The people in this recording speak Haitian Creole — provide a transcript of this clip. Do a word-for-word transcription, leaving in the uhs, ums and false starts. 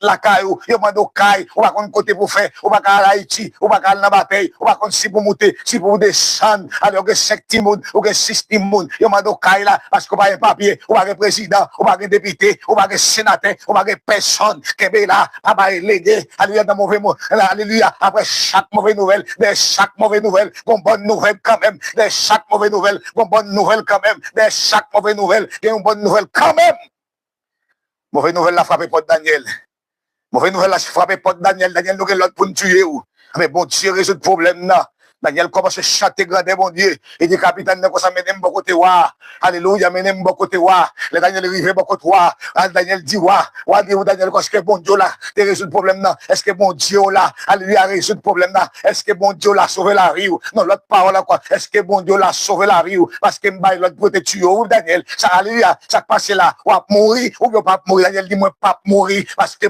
lakay ou, yo mande w kay, ou pa konn kote pou fè, ou pa ka al Ayiti, ou pa ka al nan batèy, ou pa konn si pou moute, si pou desann. Ale, ou gen senk timoun, ou gen sis timoun, yo mande w kay la, paske ou pa gen papye, ou pa gen prezidan, ou pa gen depite, ou pa gen senatè, ou pa gen pèsonn. Kenbe la, pa bay lege. Alelouya, nan move mo, alelouya, apre chak move nouvèl, dèyè chak move nouvèl, gon bòn nouvèl kanmenm. Dèyè chak move nouvèl, gon bòn nouvèl kanmenm. Dèyè chak move nouvèl, gen yon bòn nouvèl kanmenm. Move nouvèl la frape pòt Danyèl. Move nouvèl la frape pòt Danyèl. Danyèl, nou gen lòd pou n tiye w. Men Bondye rezoud pwoblèm nan. Danyèl kòmanse chante grandè Bondye. Li di kapitèn nan konsa, mennen m bò kote wa a. Alelouya, mennen m bò kote wa a. Lè Danyèl rive bò kote wa a, Danyèl di wa a, wa a di, Danyèl, èske Bondye w la te rezoud pwoblèm nan? Èske Bondye w la, alelouya, rezoud pwoblèm nan? Èske Bondye w la sove lavi w? Non, lòt pawòl ankò, èske Bondye w la sove lavi w? Paske m bay lòd pou yo te tiye w, wi, Danyèl. Sa, alelouya, sa k pase la? W ap mouri oubyen w p ap mouri? Danyèl di, mwen p ap mouri, paske